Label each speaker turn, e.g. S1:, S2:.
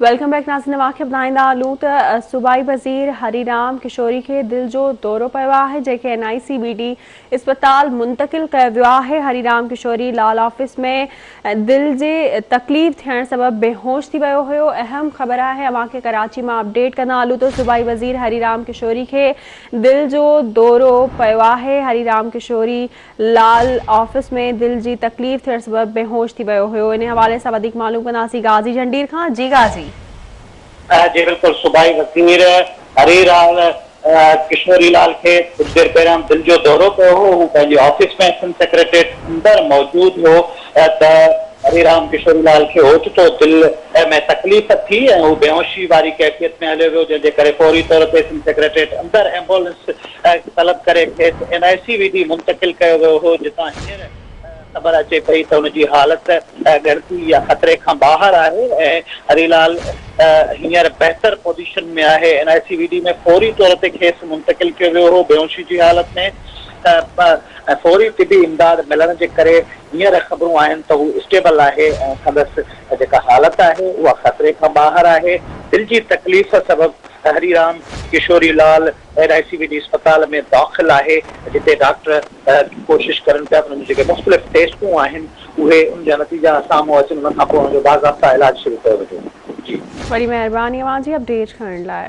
S1: Welcome back ناظرين اوهان کي ٻڌائيندا هلون ته صوبائي وزير هري رام ڪشوري کي دل جو دورو پيو آهي جنهن کي N I C V D اسپتال منتقل ڪيو ويو آهي هري رام ڪشوري لال آفيس ۾ دل جي تڪليف ٿيڻ سبب بيهوش ٿي ويو هيو اهم خبر آهي اوهان کي ڪراچي مان اپڊيٽ ڪندا هلون ته صوبائي وزير هري رام ڪشوري کي دل جو دورو پيو آهي هري رام ڪشوري لال آفيس ۾ دل جي تڪليف ٿيڻ سبب بيهوش ٿي ويو هيو انهي حوالي سان وڌيڪ معلوم ڪنداسين غازي جهنڊير کان جي غازي.
S2: جي بلڪل صوبائي وزير هري لال ڪشوري لال کي ڪجهه دير پهريان دل جو دورو پيو هو هو پنهنجي آفيس ۾ سنڌ سيڪريٽريٽ اندر موجود هو ته هري رام ڪشوري لال کي اوچتو دل ۾ تڪليف ٿي ۽ هو بيهوشي واري ڪيفيت ۾ هليو ويو جنهن جي ڪري فوري طور تي سنڌ سيڪريٽريٽ اندر ايمبولنس طلب ڪري کيس N I C V D منتقل ڪيو ويو هو، جتان هينئر خبر اچي پئي ته هن جي حالت ڳڻتي يا خطري کان ٻاهر آهي ۽ هري لال هينئر بهتر پوزيشن ۾ آهي. N I C V D ۾ فوري طور تي کيس منتقل ڪيو ويو هو، بيهوشي جي حالت ۾ ۽ فوري طبي امداد ملڻ جي ڪري هينئر خبرون آهن ته هو اسٽيبل آهي ۽ سندس جيڪا حالت آهي اها خطري کان ٻاهر آهي. دل جي تڪليف سبب Hari Ram Kishori Lal N I C V D اسپتال ۾ داخل آهي جتي ڊاڪٽر ڪوشش ڪرن پيا ته ان جون جيڪي مختلف ٽيسٽون آهن اهي ان جا نتيجا سامهون اچن ان کان پوء ان جو باضابطا علاج شروع ڪيو ويندو جي.
S1: وڏي مهرباني اوهان جي اپڊيٽ ڪرڻ لاء.